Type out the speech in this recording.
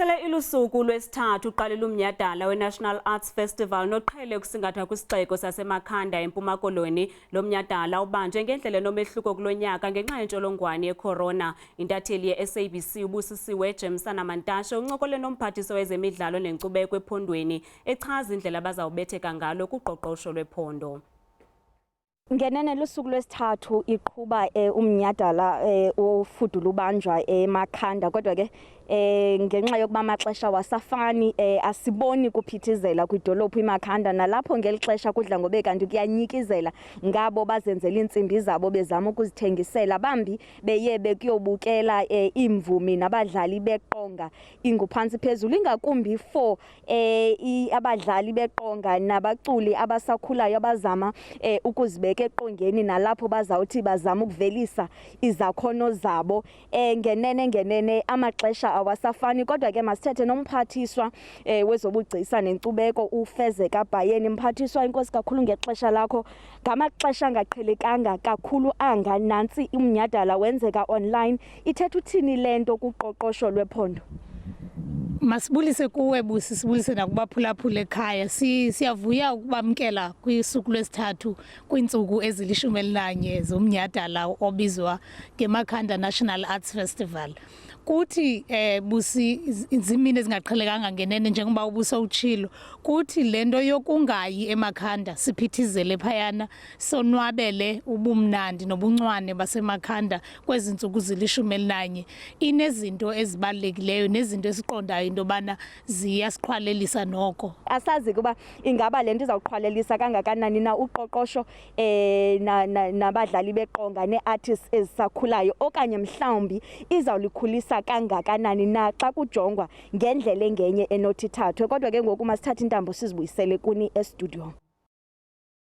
Sele ilusuku lwesithathu uqalela umnyhadala weNational Arts Festival noqhele ukusingathwa kwisixeko saseMakhanda eMpuma Koloni. Lo mnyhadala ubanjwe ngendlela enomehluko kulo nyaka ngenxa yentsholongwane yekhorona. Intatheli ye-SABC uBusisiwe Jemsana Mantashe uncokole nomphathiswa wezemidlalo nenkcubeko ephondweni echaza indlela abazawubetheka ngalo kuqoqosho lwephondo. Ngenene lusuku lwesithathu iqhuba umnyhadala ofudula ubanjwa eMakhanda, kodwa ke ngenxa yokuba amaxesha wasafani asiboni kuphithizela kwidolophu iMakhanda, nalapho ngeli xesha kudla ngobe kanti kuyanyikizela ngabo bazenzela iintsimbi zabo bezama ukuzithengisela, bambi beye bekuyobukela iimvumi nabadlali beqonga inguphantsi phezulu, ingakumbi for abadlali beqonga nabaculi abasakhulayo abazama ukuzibeka eqongeni, nalapho bazawuthi bazama ukuvelisa izakhono zabo. Ngenene ngenene amaxesha awasafani, kodwa ke masithethe nomphathiswa wezobugcisa nenkcubeko uFezeka Bhayeni. Mphathiswa, inkosi kakhulu ngexesha lakho. Ngamaxesha angaqhelekanga kakhulu anga, nantsi umnyhadala wenzeka online, ithetha uthini le nto kuqoqosho lwephondo? Masibulise kuwe Busi, sibulise nakubaphulaphula ekhaya. Siyavuya ukubamkela kwisuku lwesithathu kwiintsuku ezili-11 zomnyhadala obizwa ngeMakhanda National Arts Festival. Kuthi Busi, izimini ezingaqhelekanga ngenene, njengoba ubuso utshilo. Kuthi le nto yokungayi eMakhanda siphithizele phayana, sonwabele ubumnandi nobuncwane baseMakhanda kwezi ntsuku zili-11, inezinto ezibalulekileyo nezinto esiqondayo into yobana ziyasiqhwalelisa noko. Asazi kuba ingaba le nto izawuqhwalelisa kangakanani na uqoqosho nabadlali beqonga nee-artists ezisakhulayo, okanye mhlawumbi izawulikhulisa kangakanani na xa kujongwa ngendlela engenye enothi ithathwe. Kodwa ke ngoku masithathe intambo sizibuyisele kuni estudio.